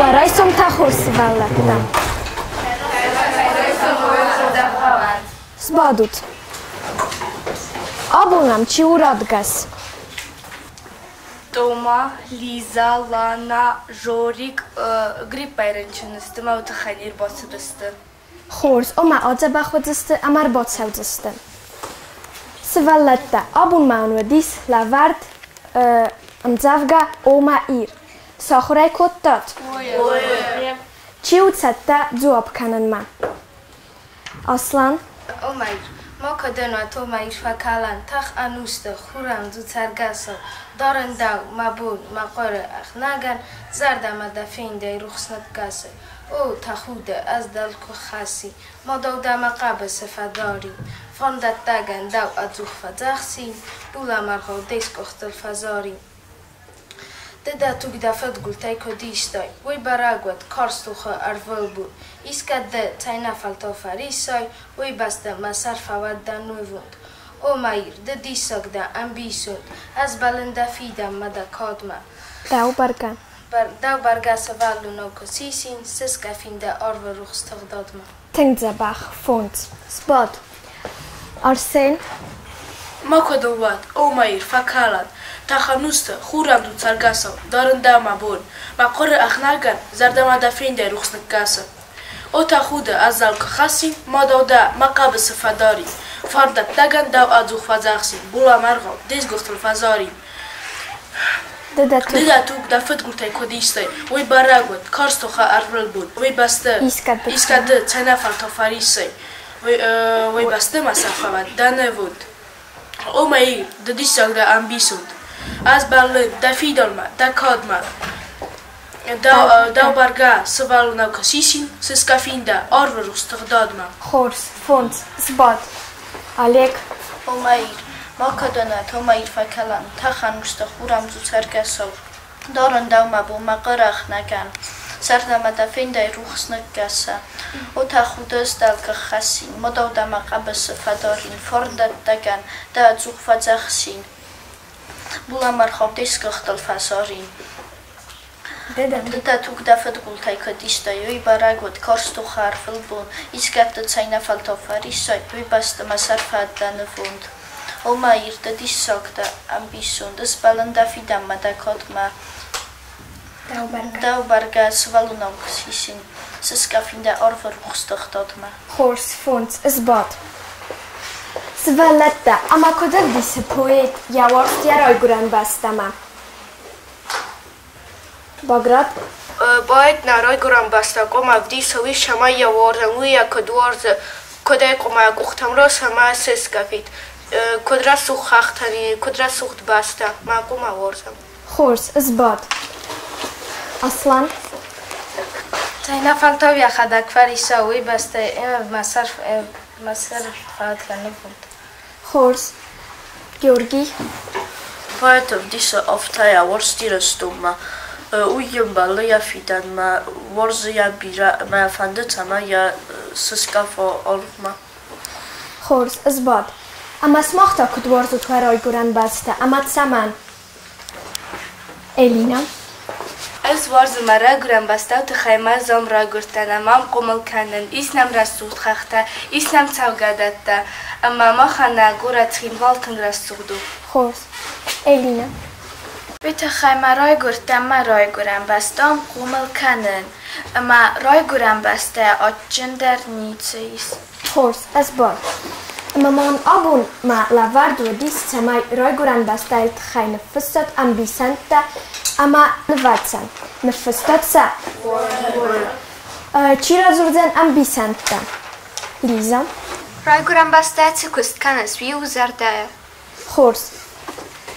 Уӕ райсом та хорз, сывӕллӕттӕ. Сбадут. Абон ам чи у радгӕс? Тома, Лиза, Лана, Жорик гриппӕй рынчын сты мӕ уый тыххӕй не рбацыдысты. Хорз, ома адзӕбӕх уыдзысты ӕмӕ ӕрбацӕудзысты. Сывӕллӕттӕ, абон ма уын уыдис лӕвӕрд ӕмдзӕвгӕ О мӕ Ир. Сахуыр ӕй кодтат? Чи у цӕттӕ дзуапп кӕнынмӕ? Аслан? О мӕ Ир, макӕдӕн уӕ о мӕ Ир фӕкӕлӕн, тӕх ӕнусты, хурӕн, ду цӕргӕсау, дарын дӕу, мӕ бон, мӕ хъуыры ӕхнӕгӕн, зӕрдӕмӕ дӕ фендӕй рухс ныккӕсы. О, тӕхуды, ӕз дӕл куы хӕссин, мадау дӕ мӕ хъӕбысы фӕдарин, фӕндӕттагӕн дӕу ӕдзух фӕдзӕхсин, булӕмӕргъау де скъуыхтыл фӕзарин. Ды дӕ туг дӕ фыдгултӕй куыд истай, уый бӕрӕг уӕд карз тохы ӕрвылбон. Искӕд ды цӕйнӕфӕлтау фӕриссай, уый бӕсты мӕ сӕр фӕуӕд дӕ нывонд. О, мӕ Ир, ды диссаг дӕ, ӕмбисонд, ӕз бӕллын дӕ фидӕнмӕ, дӕ кадмӕ. Дӕу бӕргӕ. Дӕу бӕргӕ сывӕллонау куы сисин, сыскъӕфин дӕ арвы рухс тыгъдадмӕ. Тынг дзӕбӕх, фондз. Сбад. Арсен. Макуы уӕд, о мӕ Ир, фӕкӕлӕд, тӕхӕнусты, хурӕн цӕргӕсау, дарын дӕ мӕ бон, мӕ хъуыры ӕхнӕгӕн, зӕрдӕмӕ дӕ фендӕй рухс ныккӕсы. О тӕхуды, ӕз дӕу куы хӕссин, мадау дӕ мӕ хъӕбысы фӕдарин, фӕрдӕттагӕн дӕу ӕдзух фӕдзӕхсин, булӕмӕргъау, де сгуыхтыл фӕзарин. Ды дӕ Ды дӕ туг дӕ фыдгултӕй куыд истай, уый бӕрӕг уӕд, карз тохы ӕрвылбон, уый бӕсты искӕд ды цӕйнӕфӕлтау фӕриссай, уый бӕсты ма сӕ фӕуӕд дӕ нывонд. О мӕ Ир, ды диссаг дӕ ӕмбисонд. Ӕз бӕллын дӕ фидӕнмӕ, дӕ кадмӕ. Дӕу бӕргӕ сывӕллонау куы сисин, сыскъӕфин дӕ арвы рухс тыгъдадмӕ. Хорз, фондз, сбад. Олег. О мӕ Ир, макӕдӕнӕт, о мӕ Ир фӕкӕлӕн, тӕхӕнусты хурӕмдзу цӕргӕсау. Дарын дӕу мӕ бон, мӕ хъӕрӕхнӕгӕн, зӕрдӕмӕ дӕ фендӕй рухс ныккӕса. О тӕхуды, ӕз дӕу куы хӕссин, мадау дӕ мӕ хъӕбысы фӕдарин, фӕрндӕттӕгӕн дӕ ӕдзух фӕдзӕхсин. Булӕмӕргъау де сгуыхтыл фӕзарин. Ды дӕ туг дӕ фыдгултӕй куыд истай, уый бӕрӕг уыд, карз тохы ӕрвылбон. Искӕдты цӕйнӕфӕлтау фӕриссай, уый бӕсты мӕ сӕр фӕд дӕ нывонд. О мӕ Ир, ды диссаг дӕ, ӕмбисонд, ысбӕллын дӕ фидӕнмӕ дӕ кадмӕ. Дӕу бӕргӕ сывӕллонау куы сисин, сыскъӕфин дӕ арвы рухс тыгъдадмӕ. Хорз, фондз, ысбад. Сывӕллӕттӕ, ӕмӕ куыд ӕвдисы поэт йӕ уарзт йӕ райгуырӕн бӕстӕмӕ? Баграт. Поэт нӕ райгуырӕн бӕстӕ хъуамӕ ӕвдиса, уый цӕмӕй йӕ уарзӕм, уый йӕ куыд уарзы, куыд ӕй хъуамӕ йӕ къухтӕм райса ӕмӕ сыскъӕфид, куыд рӕсугъд хӕхтӕ, куыд рӕсугъд бӕстӕ, мӕ хъуамӕ уарзӕм. Хорз, ысбад. Аслан. Цӕйнӕфӕлтау йӕхӕдӕг фӕриса, уый бӕстӕ мӕ сӕр фӕд кӕны. Хорз. Георгий. Поэт ӕвдисы афтӕ йӕ уарзт Ирыстонмӕ. Уый йын бӕллы йӕ фидӕнмӕ, уарзы йӕ бирӕ ӕмӕ йӕ фӕнды, цӕмӕй йӕ сыскъӕфа арвмӕ. Хорз, ысбад. Ӕмӕ сымах та куыд уарзут уӕ райгуырӕн бӕстӕ ӕмӕ цӕмӕн? Элина. Ӕз уарзын мӕ райгуырӕн бӕстӕ, тыххӕй мӕ зом райгуырдтӕн ӕмӕ ам хъомыл кӕнын. Ис нӕм рӕсугъд хӕхтӕ, ис нӕм цӕугӕдӕттӕ, ӕмӕ махӕн нӕ горӕт Цхинвал тынг рӕсугъд у. Хорз. Элина. Уый тыххӕй мӕ райгуырдтӕн мӕ райгуырӕн бӕстӕм хъомыл кӕнын, ӕмӕ райгуырӕн бӕстӕйӕ адджындӕр ницы ис. Хорз, ӕз бар. Ӕмӕ мӕн абон мӕ лӕвӕрд уыдис, цӕмӕй райгуырӕн бӕстӕйы тыххӕй ныффыссат ӕмбисӕндтӕ ӕмӕ нывӕцӕн. Ныффыстат сӕ? Чи радзурдзӕн ӕмбисӕндтӕ? Лиза. Райгуырӕн бӕстӕ цы куыст кӕныс, уый у зӕрдӕйы. Хорз.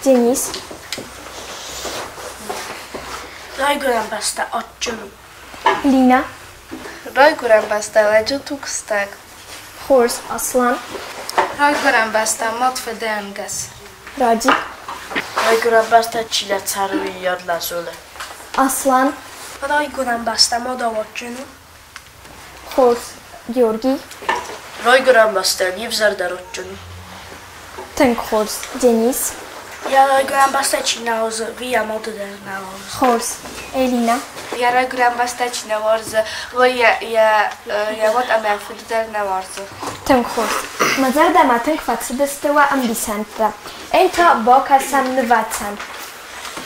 Денис. Райгуырӕн бӕстӕ адджын у. Лина. Райгуырӕн бӕстӕ лӕджы тугстӕг. Хорз. Аслан. Райгуырӕн бӕстӕ мад фыды ӕнгӕс. Радик. Райгуырӕн бӕстӕ чи нӕ цӕры, уый йӕ нӕ зоны. Аслан. Райгуырӕн бӕстӕ мадау адджын у. Хорз. Георгий. Райгуырӕн бӕстӕ не взӕрдӕр адджын у. Тынг хорз. Денис. Йӕ райгуырӕн бӕстӕ чи нӕ уарзы, уый йӕ мады дӕр нӕ уарзы. Хорз. Элина. Йӕ райгуырӕн бӕстӕ чи нӕ уарзы, уый йӕ мад ӕмӕ йӕ фыды дӕр нӕ уарзы. Тынг хорз. Мӕ зӕрдӕмӕ тынг фӕцыдысты уӕ ӕмбисӕндтӕ. Ӕй та бакӕсӕм нывӕцӕн.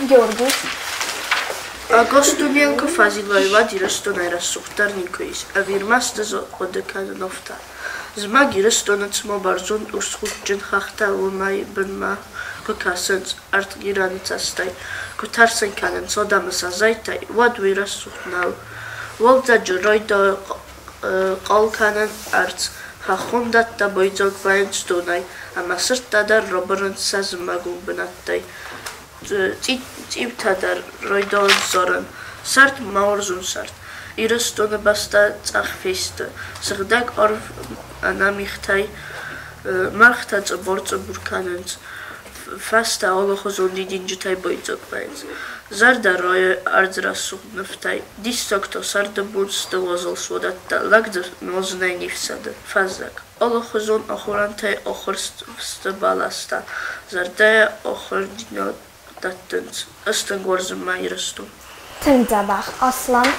Георги. Ӕгас дунейыл куы фӕзилай, уӕд Ирыстонӕй рӕсугъддӕр никуы ис, ӕви ӕрмӕст ӕз хъуыды кӕнын афтӕ? Зымӕг Ирыстоны цыма бӕрзонд урсхудджын хӕхтӕ уымӕй бынмӕ куы кӕсынц ӕртхъирӕны цӕстӕй, куы тӕрсын кӕнынц адӕмы сӕ зӕйтӕй, уӕд уый рӕсугъд нӕу. Уалдзӕджы райдайы хъал кӕнын ӕрдз, хӕххон дӕттӕ байдзаг вӕййынц донӕй, ӕмӕ сырдтӕ дӕр рабырынц сӕ зымӕгон бынӕттӕй. Цъиутӕ дӕр райдайынц зарын. Сӕрд ма уарзон сӕрд. Ирыстоны бӕстӕ цъӕх фесты, сыгъдӕг арв ӕнӕ мигътӕй, мӕргътӕ цъыбар-цъыбур кӕнынц, фӕзтӕ алыхуызон дидинджытӕй байдзаг вӕййынц. Зӕрдӕ райы ӕрдз рӕсугъд нывтӕй. Диссаг та сӕрды бон сты уазал суадӕттӕ, лӕг дзы нуазынӕй не фсӕды. Фӕззӕг. Алыхуызон ахорӕнтӕй ахуырст сты бӕлӕстӕ, зӕрдӕйы ахуырдзинад дӕттынц. Ӕз тынг уарзын мӕ Ирыстон. Тынг дзӕбӕх, Аслан.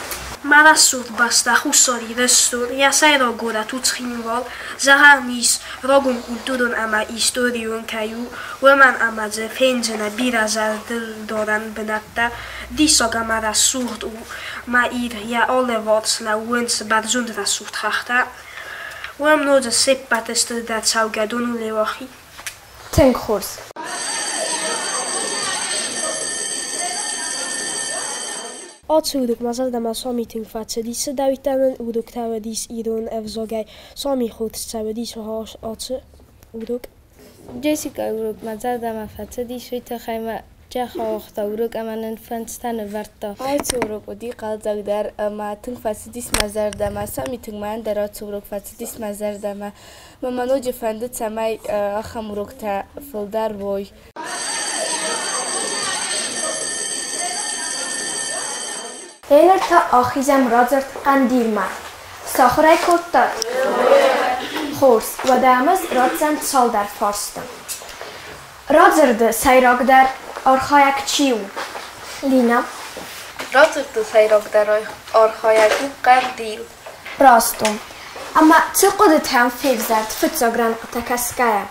Мӕ рӕсугъд бӕстӕ Хуссар Ирыстон, йӕ сӕйраг горӕт у Цхинвал. Зӕгъӕн ис, рагон культурон ӕмӕ историон кӕй у, уымӕн ӕмӕ дзы фендзынӕ бирӕ зӕрдылдарӕн бынӕттӕ. Диссаг ӕмӕ рӕсугъд у мӕ Ир, йӕ алыварс лӕууынц бӕрзонд рӕсугъд хӕхтӕ. Уым ноджы се ппӕты стырдӕр цӕугӕдон у Леуахи. Тынг хорз. Ацы урок мӕ зӕрдӕмӕ сами тынг фӕцыдис. Цыдӕриддӕр нын уроктӕ уыдис ирон ӕвзагӕй, сами хорз цӕуыдис ацы урок. Джессикӕйы урок мӕ зӕрдӕмӕ фӕцыдис, уый тыххӕй мӕ Чех ауагъта урок ӕмӕ нын фӕндтӕ нывӕрдта. Ацы урок уыди хъӕлдзӕгдӕр ӕмӕ тынг фӕцыдис мӕ зӕрдӕмӕ. Сами тынг мӕ ӕндӕр ацы урок фӕцыдис мӕ зӕрдӕмӕ. Мӕ ма ноджы фӕнды, цӕмӕй ахӕм уроктӕ фылдӕр уой. Еныр та ахизӕм радзырд Хъӕндилмӕ. Сахуыр ӕй кодтат? Хорз, уӕдӕ ӕмӕ ратдзӕн цалдӕр фарсты. Радзырды сӕйрагдӕр архайӕг чи у? Лина. Радзырды сӕйрагдӕр архайӕг у Хъӕндил. Раст у. Ӕмӕ цы хъуыдытӕм февзӕрд фыццаг рӕнхъытӕ кӕсгӕйӕ?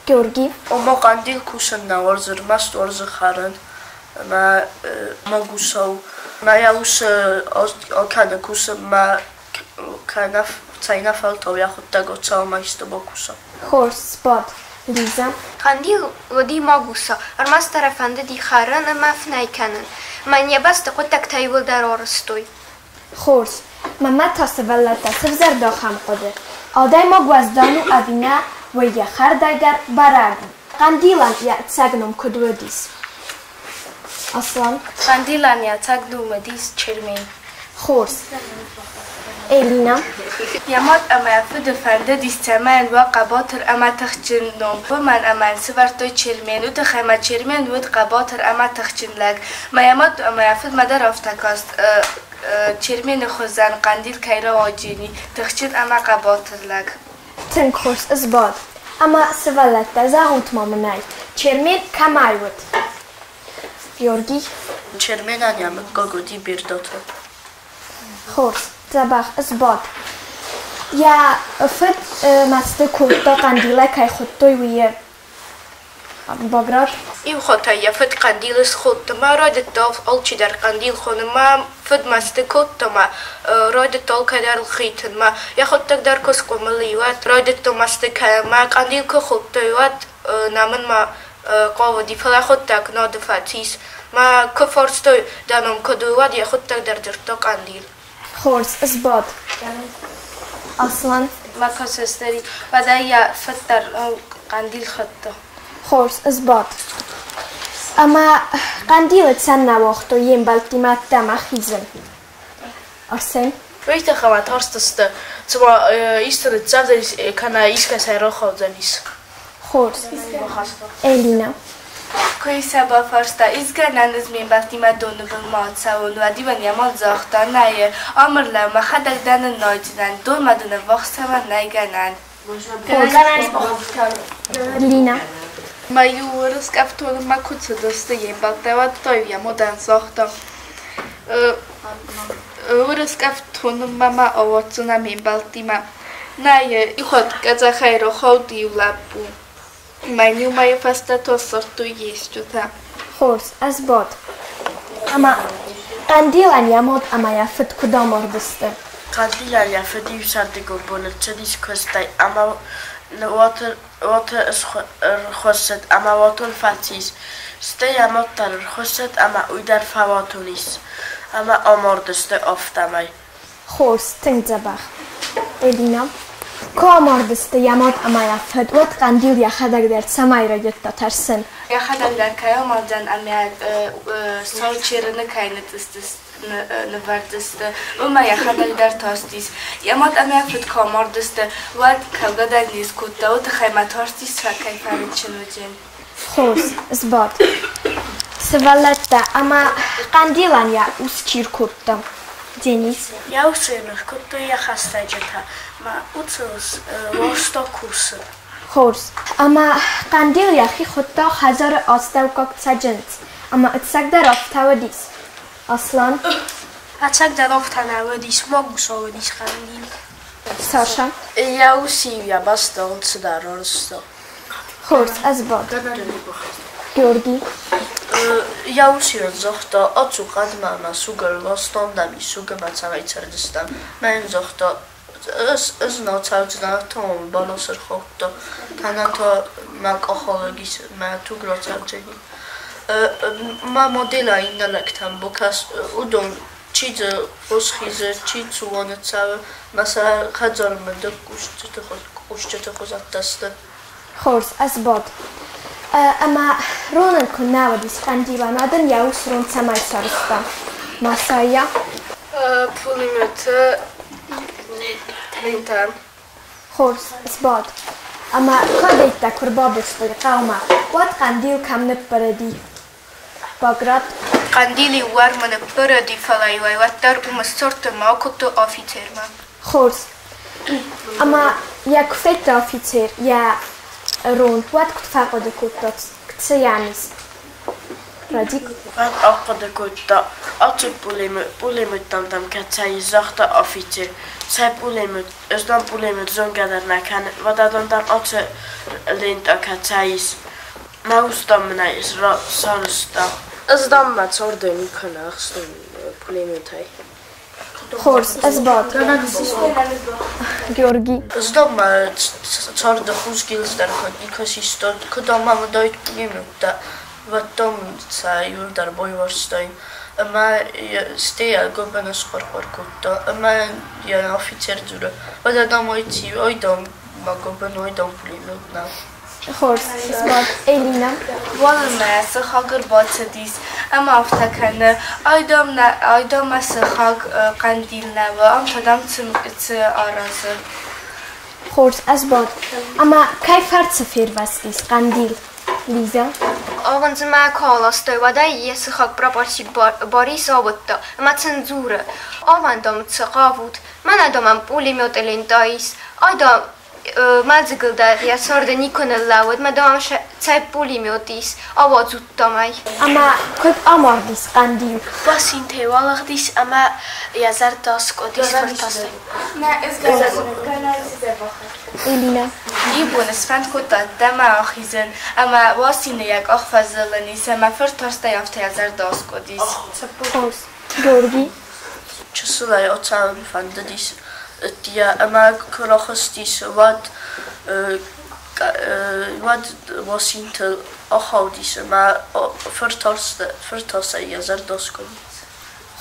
Георги. Ома хъӕндил кусын нӕ уарзы, ӕрмӕст уарзы хӕрын ӕмӕ магусау. Мӕ йӕ ус кӕны кусынмӕ кӕнӕ цӕйнӕфӕлтау йӕхуыдтӕг цалынмӕ исты бакуса. Хорз, сбад, Лиза. Хъӕндил уыди магуса, ӕрмӕстдӕр ӕй фӕндыди хӕрын ӕмӕ фынӕй кӕнын. Мӕн йӕ бӕсты хъуыддӕгтӕ иууылдӕр арӕзтой. Хорз. Мӕнмӕ та сывӕллӕттӕ сывзӕрд ахӕм хъуыды. Адӕймаг уӕздан у ӕви нӕ, уый йӕ хӕрдӕй дӕр бӕрӕг у. Хъӕндилӕн йӕ ӕцӕг ном куыд уыдис? Аслан. Хъӕндилӕн йӕ ӕцӕг ном уыдис Чермен. Хорз. Элина. Йӕ мад ӕмӕ йӕ фыды фӕндыдис, цӕмӕй йын уа хъӕбатыр ӕмӕ тыхджын ном. Уымӕн ӕмӕ йын сӕвӕрдтой Чермен. Уый тыххӕй ма Чермен уыд хъӕбатыр ӕмӕ тыхджын лӕг. Мӕ йӕ мад ӕмӕ йӕ фыдмӕ дӕр афтӕ каст, Чермены хуызӕн хъӕндил кӕй рауаджени, тыхджын ӕмӕ хъӕбатыр лӕг. Тынг хорз сбад. Ӕмӕ сывӕллӕттӕ, зӕгъут-ма мын ӕй, Чермен кӕмӕй уыд? Георгий. Черменӕн йӕ мыггаг уыди Бердаты. Хорз, дзӕбӕх сбад. Йӕ фыд мӕсты кодта, хъӕндилӕй кӕй хуыдтой, уый Баграт. Иу хотӕй йӕ фыд хъӕндилы схуыдта мӕ райдыдта алчидӕр хъӕндил хонын. Мӕ фыд мӕсты кодта мӕ райдыдта алкӕйдӕр ӕлгъитын. Мӕ йӕхуыдтӕг дӕр куы схъомыл и, уӕд райдыдта мӕсты кӕнын. Мӕ хъӕндил куы хуыдтой, уӕд нӕмынмӕ хъавыди, фӕлӕ хъуыддаг нады фӕцис. Мӕ куы фарстой, дӕ ном куыд у, уӕд йӕхуыдтӕг дӕр дзырдта Хъӕндил. Хорз, сбад. Аслан. Мӕ куы уӕдӕй йӕ фыд дӕр хъӕндил хуыдта. Хорз, сбад. Ӕмӕ хъӕндилы цӕн нӕ уагътой йе мбӕлттимӕ ӕддӕмӕ хизын? Арсен? Уый тыххӕй ма тарстысты, цыма исты ныццавдзӕнис кӕнӕ искӕцӕй рахаудзӕнис. Хорз. Элина. Куы сӕ бафарста, искӕнӕн ӕз ме мбӕлттимӕ доны былмӕ ацӕуон, уӕд иван йӕ мад загъта: Нӕйы, ам ӕрлӕуу, мӕхӕдӕг дӕ ныннайдзынӕн, донмӕ дын ӕввахс цӕуӕн нӕй гӕнӕн. Лина. Ма-иу уырыскъӕфтонмӕ куы цыдысты йе мбӕлттӕ, уӕд та-иу йӕ мадӕн загъта: Уырыскъӕфтонмӕ ма ауадздзынӕ ме мбӕлттимӕ. Нӕй, иухатт къӕдзӕхӕй рахауд иу лӕппу. Мӕн иу мӕйы фӕстӕ та ссардтой йе стджытӕ. Хорз, ӕз бад. Ӕмӕ Хъӕндилӕн йӕ мад ӕмӕ йӕ фыд куыд амардысты? Хъӕндилӕн йӕ фыд иу сӕрдыгон бон ӕрцыдис куыстӕй ӕмӕ уаты ӕрхуыссыд ӕмӕ уатон фӕцис. Стӕй йӕ мад дӕр ӕрхуыссыд ӕмӕ уый дӕр фӕуатон ис. Ӕмӕ амардысты афтӕмӕй. Хорз, тынг дзӕбӕх. Элинӕ, куы амардысты йӕ мад ӕмӕ йӕ фыд, уӕд Хъӕндил йӕхӕдӕг дӕр цӕмӕй райдыдта тӕрсын? Йӕхӕдӕг дӕр кӕй амӕлдзӕн ӕмӕ сау чырыны кӕй нывӕрдзысты, уымӕ йӕхӕдӕг дӕр тарстис. Йӕ мад ӕмӕ йӕ фыд куы амардысты, уӕд кӕугӕ дӕр не скодта, уый тыххӕй ма тарстис, кӕй фӕрынчын уыдзӕн. Хорз, сбад. Сывӕллӕттӕ ӕмӕ Хъӕндилӕн йӕ ус чи ркодта? Денис. Йӕ усы йын ӕркодтой йӕ хӕстӕджытӕ, мӕ уыцы ус ласта кусы. Хорз. Ӕмӕ Хъӕндил йӕхи хуыдта хӕдзары астӕуккаг цӕджындз. Ӕмӕ ӕцӕгдӕр афтӕ уыдис? Аслан? Ӕцӕгдӕр афтӕ нӕ уыдис, магуса уыдис Хъӕндил. Саша? Йӕ усы-иу йӕ бӕсты алцыдӕр арӕзта. Хорз, ӕз бад. Георгий. Йӕ ус-иу ын загъта, ацу хъӕдмӕ ӕмӕ суг ӕрластон, дам, суг ӕмӕ цӕмӕй цӕрдзыстӕм. Мӕ йын загъта, ӕз нӕ цӕудзынӕн, та мӕм бӕлас ӕрхаудта, кӕнӕ та мӕ къахалӕг ис, мӕ туг рацӕудзӕни. Мӕ моделӕй иннӕ лӕгтӕм бакӕс, уыдон чи дзы фос хизы, чи цуаны цӕуы, мӕ сӕ хӕдзармӕ дӕр кусджыты хуызӕттӕ сты. Хорз, ӕз бад. Ӕмӕ ронӕн куы нӕ уыдис Хъӕндилӕн, уӕд ын йӕ ус рон цӕмӕй сарӕзта? Масайӕ? Пулеметы лентӕ. Хорз, сбад. Ӕмӕ кӕдӕйттӕ куы рбабырстой хъӕумӕ, уӕд Хъӕндил кӕм ныббырыди? Баграт. Хъӕндил-иу уӕрмы ныббырыди, фӕлӕ-иу ӕй уӕддӕр уым ссардтой ӕмӕ акодтой афицермӕ. Хорз. Ӕмӕ йӕ куы федта афицер йӕ рон, уӕд куыд фӕхъуыды кодта, цы йӕм ис? Радик? Уӕд ахъуыды кодта, ацы пулеметтӕм дам кӕцӕй ис, загъта афицер. Цӕй пулемет, ӕз дам пулемет зонгӕ дӕр нӕ кӕнын, уӕдӕ дам дам ацы лентӕ кӕцӕй ис? Мӕ ус дам мын ӕй сарӕзта. Ӕз дам мӕ цардӕй никуы нӕ ӕхстон пулеметӕй. Хорз, ӕз бад. Георгий. Ӕз дам мӕ царды хус гилдз дӕр куыд никуы систон, куыд ам мӕ уыдаид пулеметтӕ, уӕд дам сӕ иуылдӕр байуӕрстаин. Ӕмӕ стӕй йӕ гуыбыны схъуыр-хъуыр кодта. Ӕмӕ йӕ афицер дзуры: уӕдӕ дам ай циу, ай дам мӕ гуыбын, ай дам пулемет нӕу. Хорз, сбад. Элина. Уалынмӕ сыхаг ӕрбацыдис ӕмӕ афтӕ кӕны: Ай дам мӕ сыхаг хъӕндил нӕ у, ам та дам цы аразы? Хорз, ӕз бад. Ӕмӕ кӕй фӕрцы фервӕзтис Хъӕндил? Лиза? Ауындзынмӕ куы аластой, уӕд ӕй йӕ сыхаг прапорщик Борис ауыдта ӕмӕ сын дзуры: Амӕн, дам, цы хъавут? Мӕнӕ, дам, ам пулеметы лентӕ ис. Ай, дам, мӕдзыгыл дӕр йӕ царды никуы ныллӕууыд, мӕ дам, цӕй пулемет ис, ауадзут, дам ӕй. Ӕмӕ куыд амардис Хъӕндил? Басинтӕй уалыгъдис ӕмӕ йӕ зӕрдӕ аскъуыдис фыртасӕй. Элина. Иу бон сфӕнд кодта ӕддӕмӕ ахизын ӕмӕ Уасины йӕ къах фӕзылын ис ӕмӕ фыртарстӕй афтӕ йӕ зӕрдӕ аскъуыдис. Хорз. Георгий. Чысылӕй ацӕуын фӕндыдис ӕмӕ куы рахызтис, уӕд уӕд уасинтыл ахаудис ӕмӕ фыртасӕй йӕ зӕрдӕ скъуыди.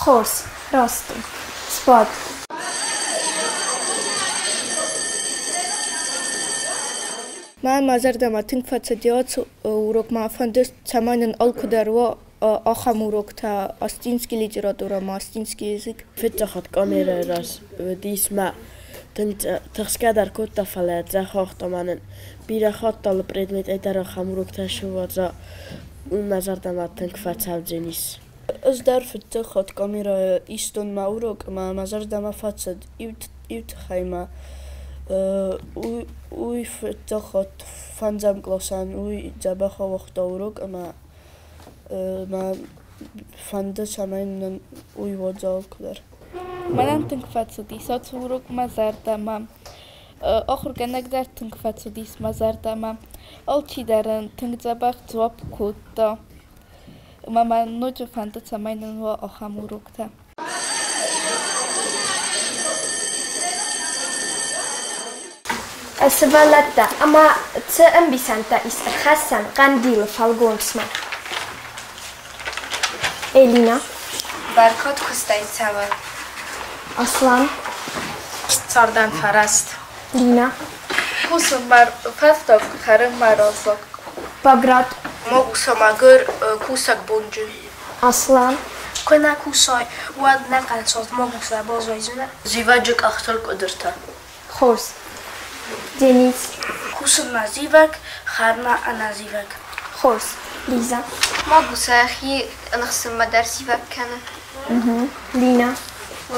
Хорз, раст у. Сбад. Мӕ мӕ зӕрдӕмӕ тынг фӕцыди ацы урок, мӕ фӕнды, цӕмӕй нын алкуыдӕр уа ахӕм уроктӕ астинский литература ӕмӕ астинский язык. Фыццаг хатт камерӕйы раз уыдис мӕ тынг тыхсгӕ дӕр кодта, фӕлӕ дзӕгъӕлтӕ мӕнӕн бирӕ хатт алы предметӕй дӕр ахӕм уроктӕ сывӕдза, уый мӕ зӕрдӕмӕ тынг фӕцӕудзӕнис. Ӕз дӕр фыццаг хатт камерӕйы истон мӕ урок ӕмӕ мӕ зӕрдӕмӕ фӕцыд. Иу тыххӕй мӕ Уый фыццаг хатт фӕндзӕм къласӕн уый дзӕбӕх ауагъта урок ӕмӕ мӕ фӕнды, цӕмӕй нын уый уадза алкуыдӕр. Мӕнӕн тынг фӕцыдис ацы урок мӕ зӕрдӕмӕ. Ахуыргӕнӕг дӕр тынг фӕцыдис мӕ зӕрдӕмӕ. Алчидӕр ын тынг дзӕбӕх дзуапп кодта. Ӕмӕ мӕ ноджы фӕнды, цӕмӕй нын уа ахӕм уроктӕ. Сывӕллӕттӕ, ӕмӕ цы ӕмбисӕндтӕ ис ӕрхӕссӕн хъӕндилы фӕлгонцмӕ? Элина. Бӕркад куыстӕй цӕуы. Аслан. Цардӕн фӕраст. Лина. Кусын мӕ фӕстаг, хӕрын мӕ раззаг. Баграт. Магуса мӕгуыр, кусӕг бонджын. Аслан. Куы нӕ кусай, уӕд нӕ хъӕлцад магуса баззайдзынӕ. Зивӕджы къӕхтыл къуыдыртӕ. Хорз. Денис. Кусынмӕ зивӕг, хӕрынмӕ ӕнӕзивӕг. Хорз. Лиза. Магуса йӕхи ныхсынмӕ дӕр зивӕг кӕны. Лина.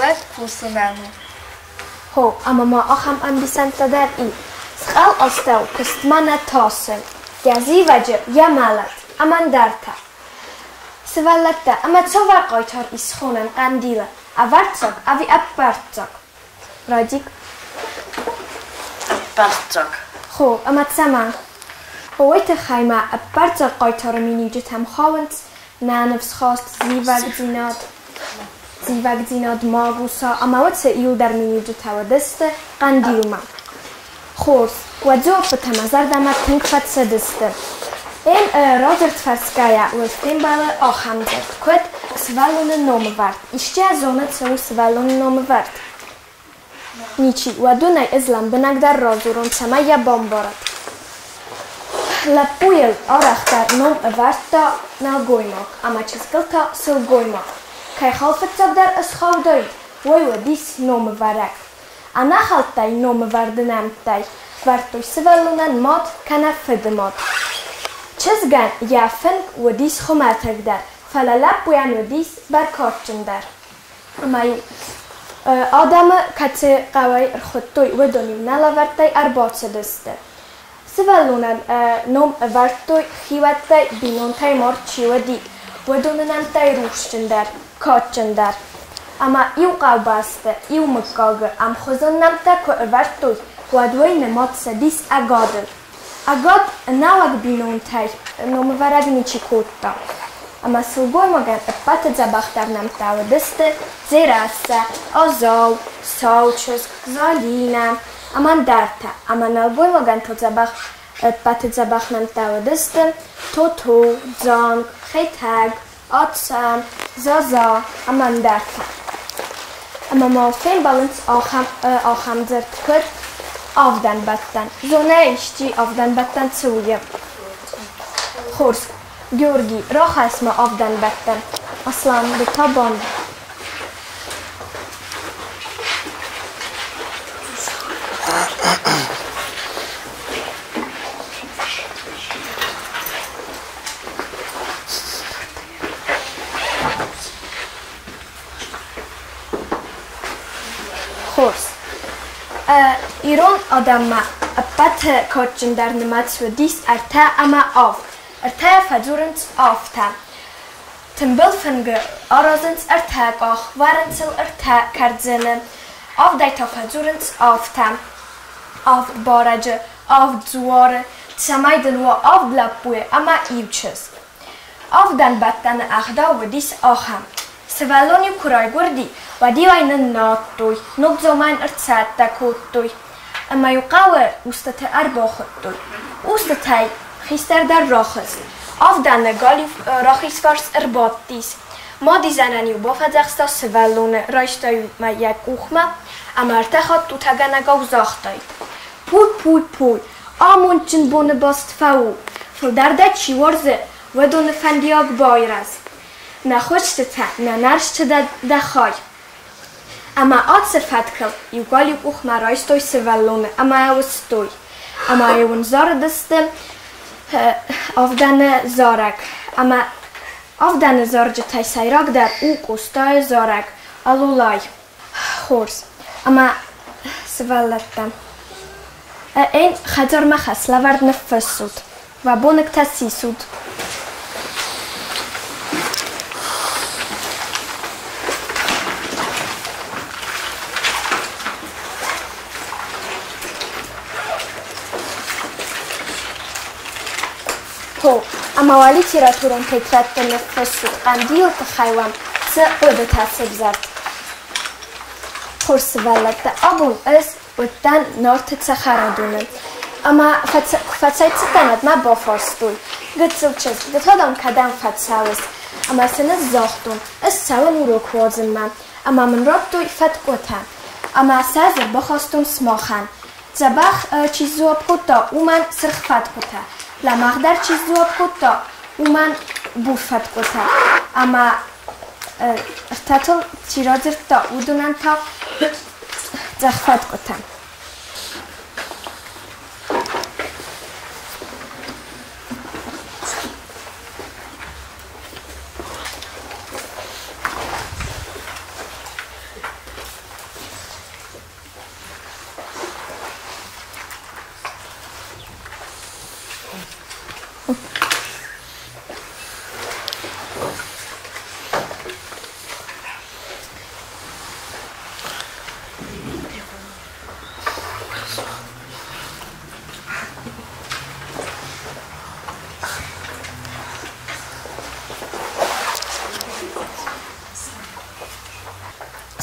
Лӕг кусынӕн у. Хо, ӕмӕ ма ахӕм ӕмбисӕндтӕ дӕр и. Схъӕл астӕу куыстмӕ нӕ тасы. Йӕ зивӕджы, йӕ мӕлӕт. Ӕмӕ ӕндӕртӕ. Сывӕллӕттӕ, ӕмӕ цавӕр хъайтар ис схонӕн хъӕндилы? Ӕвӕрццаг ӕви ӕппӕрццаг? Радик. Ӕппӕрццаг. Хо, ӕмӕ цӕмӕн? Уый тыххӕй ма ӕппӕрццаг хъайтары миниуджытӕм хауынц нӕ ныфсхаст, зивӕгдзинад, зивӕгдзинад, магуса ӕмӕ уыцы иуылдӕр миниуджытӕ уыдысты хъӕндилмӕ. Хорз, уӕд дзуаппытӕ мӕ зӕрдӕмӕ тынг фӕцыдысты. Ӕм радзырд фӕрсгӕйӕ уӕд фембӕлы ахӕм дзырд, куыд сывӕллоны номывӕрд. Исчи зоны, цы у сывӕллоны номывӕрд? Ничи. Уӕдонӕй ӕз лӕмбынӕгдӕр радзурон, цӕмӕй йӕ бамбарат. Лӕппуйыл арӕхдӕр ном ӕвӕрдта нӕлгоймаг, ӕмӕ чызгыл та сылгоймаг. Кӕй хал фыццагдӕр ысхаудаид, уый уыдис номывӕрӕг. Ӕнӕхӕлттӕй номывӕрды нӕмттӕй вӕрдтой сывӕллонӕн мад кӕнӕ фыды мад. Чызгӕн йӕ фынг уыдис хуымӕтӕгдӕр, фӕлӕ лӕппуйӕн уыдис бӕркадджындӕр. Ӕмӕ-иу адӕмы кӕцы хъӕуӕй ӕрхуыдтой, уыдон-иу нӕ лӕвӕрттӕй ӕрбацыдысты. Сывӕллонӕн ном ӕвӕрдтой хиуӕттӕй, бинонтӕй мард чи уыди, уыдоны нӕмттӕй рухсджындӕр, кадджындӕр. Ӕмӕ иу хъӕубӕсты, иу мыггагы ӕмхуызон нӕмттӕ куы ӕвӕрдтой, уӕд уый нымад цыдис ӕгадыл. Ӕгад нӕуӕг бинонтӕй номӕвӕрӕг ничи кодта. Ӕмӕ сылгоймагӕн ӕппӕты дзӕбӕхдӕр нӕмттӕ уыдысты Дзерассӕ, Азау, Саучызг, Залинӕ ӕмӕ ӕндӕртӕ. Ӕмӕ нӕлгоймагӕн та дзӕбӕх ӕппӕты дзӕбӕх нӕмттӕ уыдысты Тото, Дзанг, Хетӕг, Ацӕ, Заза ӕмӕ ӕндӕртӕ. Ӕмӕ ма фембӕлынц ахӕм, ахӕм дзырд, куыд авдӕнбӕттӕн. Зонӕ исчи авдӕнбӕттӕн цы у? Хорз. Георгий, рахӕсс ма авдӕнбӕттӕн. Аслан, ды та банд. Хорз. Ирон адӕммӕ ӕппӕты кадджындӕр нымӕц уыдис ӕртӕ ӕмӕ авд. Ӕртӕйӕ фӕдзурынц афтӕ. Тымбыл фынгы аразынц ӕртӕ къах, вӕрынц ыл ӕртӕ кӕрдзыны. Авдӕй та фӕдзурынц афтӕ. Авд барӕджы, авд дзуары, цӕмӕй дын уа авд лӕппуйы ӕмӕ иу чызг. Авдӕнбӕттӕны ӕгъдау уыдис ахӕм. Сывӕллон-иу куы райгуырди, уӕд-иу ӕй ныннадтой, ног дзаумайӕн ӕрцӕттӕ кодтой. Ӕмӕ-иу хъӕуы устыты ӕрбахуыдтой. Устытӕй хистӕр дӕр рахызт. Авдӕны галиу рахизфарс ӕрбадтис. Мадизӕнӕн-иу бафӕдзӕхста сывӕллоны, райста-иу ма йӕ къухмӕ ӕмӕ ӕртӕ хатт тутагӕнӕгау загътаид: Пуй-пуй-пуй, амондджын боны баст фӕу, фылдӕр дӕ чи уарзы, уыдоны фӕндиаг байрӕз. Нӕ хуыстытӕ, нӕ нӕрсты дӕ хай. Ӕмӕ ацы фӕткыл иу галиу къухмӕ райстой сывӕллоны ӕмӕ ауызтой. Ӕмӕ-иу ын зарыдысты авдӕны зарӕг. Ӕмӕ авдӕны зарджытӕй сӕйрагдӕр у Къостайы зарӕг Алолай. Хорз. Ӕмӕ сывӕллӕттӕ. Ӕн хӕдзармӕ хӕслӕвӕрд ныффыссут. Уӕ боныгтӕ сисут. Хо, ӕмӕ уӕ литературон тетрӕдты ныффыссут, хъӕндилы тыххӕй уӕм цы хъуыдытӕ сывзӕрд. Хорз сывӕллӕттӕ, абон ӕз уыдтӕн Нарты цӕхӕрадоны. Ӕмӕ куы фӕцӕйцыдтӕн, уӕд мӕ бафарстой: Гыццыл чызг, ды та, дам, кӕдӕм фӕцӕуыс? Ӕмӕ сын ӕз загътон: Ӕз цӕуын урок уадзынмӕ. Ӕмӕ мын радтой фӕткъуытӕ. Ӕмӕ сӕ ӕз ӕрбахастон сымахӕн. Дзӕбӕх чи сдзуапп кодта, уымӕн сырх фӕткъуытӕ, лӕмӕгъдӕр чи сдзуапп кодта, уымӕн бур фӕткъуытӕ. Ӕмӕ ӕртӕтыл чи радзырдта, уыдонӕн та цъӕх фӕткъуытӕ.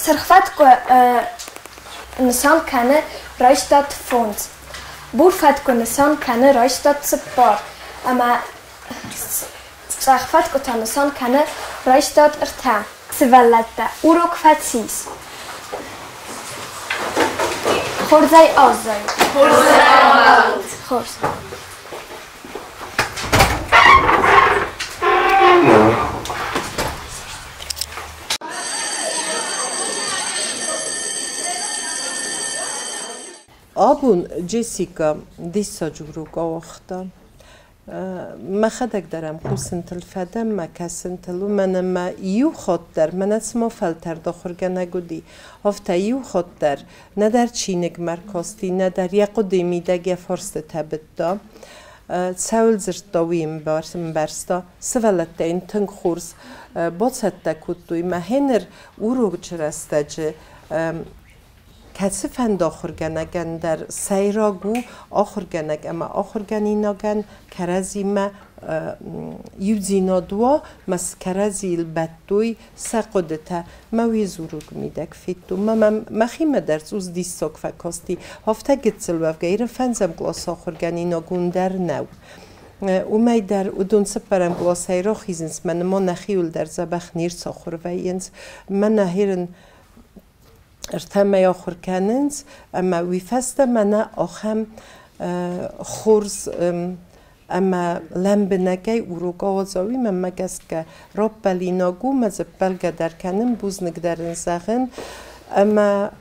Сырх фӕткъуы нысан кӕны райстат фондз. Бур фӕткъуы нысан кӕны райстат цыппар ӕмӕ цъӕх фӕткъуы та нысан кӕны райстат ӕртӕ. Сывӕллӕттӕ, урок фӕцис. Хорзӕй аззайут. Хорзӕй амӕлут. Хорз. Абон Джессика диссаджы урок ауагъта. Мӕхӕдӕг дӕр ӕм хъусынтыл фӕдӕн, мӕ кӕсынтыл, уымӕн ӕмӕ иу хатт дӕр, мӕнӕ цыма фӕлтӕрд ахуыргӕнӕг уыди, афтӕ иу хатт дӕр нӕдӕр чиныгмӕ ркасти, нӕдӕр йӕ хъуыдыйы мидӕг йӕ фарстытӕ быдта. Цӕуыл дзырдта, уый ӕмбӕрста. Сывӕллӕттӕ йын тынг хорз бацӕттӕ кодтой. Мӕ гъеныр урочы рӕстӕджы кӕцыфӕнды ахуыргӕнӕгӕн дӕр сӕйраг у ахуыргӕнӕг ӕмӕ ахуыргӕнинагӕн кӕрӕдзимӕ иудзинад уа, ма кӕрӕдзийыл бӕттой сӕ хъуыдытӕ. Мӕ уый дзурӕг мидӕг федтон. Мӕ мӕм мӕхимӕ дӕр цъус диссаг фӕкасти. Афтӕ гыццыл уӕвгӕ Иры фӕндзӕм къласы ахуыргӕнинаг уым дӕр нӕу. Уымӕй дӕр уыдон цыппӕрӕм къласӕй рахизынц, мӕнӕ ма нӕхиуыл дӕр дзӕбӕх не рцахуыр вӕййынц. Мӕнӕ херын ӕртӕмӕй ахуыр кӕнынц, ӕмӕ уый фӕстӕ мӕнӕ ахӕм хорз ӕмӕ лӕмбынӕгӕй урок ауадза, уый мӕнмӕ гӕсгӕ раппӕлинаг у, мӕ дзы ӕппӕлгӕ дӕр кӕнын, бузныг дӕр ын зӕгъын. Ӕмӕ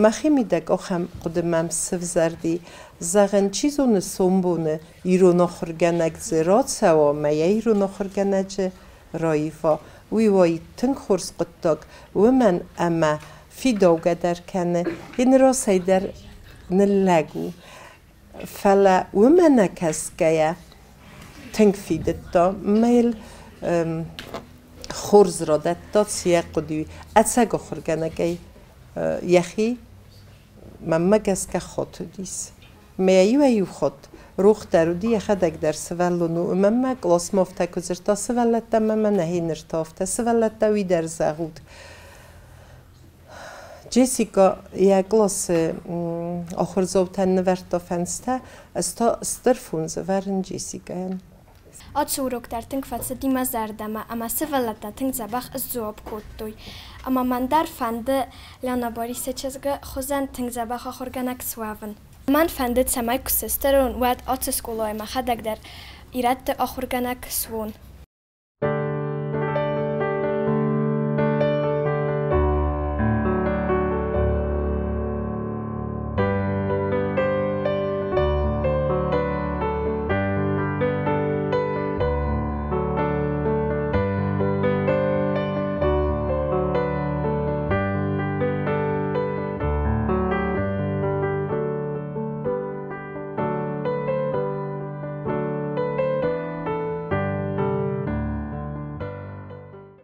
мӕхимидӕг ахӕм хъуыды мӕм сывзӕрди, зӕгъын, чи зоны, сомбоны ирон ахуыргӕнӕг дзы рацӕуа, мӕ йӕ ирон ахуыргӕнӕджы раива. Уый уаид тынг хорз хъуыддаг, уымӕн ӕмӕ фидаугӕ дӕр кӕны, йе нросӕй дӕр ныллӕг у. Фӕлӕ уымӕ нӕ кӕсгӕйӕ тынг фидыдта, мӕ йыл хорз радӕтта, цы йӕ хъуыди, ӕцӕг ахуыргӕнӕгӕй йӕхи мӕнмӕ гӕсгӕ хатыдис. Мӕ иуӕй-иу хатт рох дӕр уыди, йӕхӕдӕг дӕр сывӕллон у, ӕмӕ мӕ къласмӕ афтӕ куы дзырдта, сывӕллӕттӕ мӕ мӕнӕ ныр та афтӕ, сывӕллӕттӕ уый дӕр зӕгъут. Джессика йӕ къласы ахуырдзаутӕн нывӕрдта фӕндзтӕ, ӕз та стыр фондз ӕвӕрын Джессикӕйӕн. Ацы урок дӕр тынг фӕцыди мӕ зӕрдӕмӕ, ӕмӕ сывӕллӕттӕ тынг дзӕбӕх сдзуапп кодтой. Ӕмӕ мӕн дӕр фӕнды Леона Борисы чызгы хуызӕн тынг дзӕбӕх ахуыргӕнӕг суӕвын. Мӕн фӕнды, цӕмӕй куы сыстыр уон, уӕд ацы скъолайы мӕхӕдӕг дӕр ирӕтты ахуыргӕнӕг суон.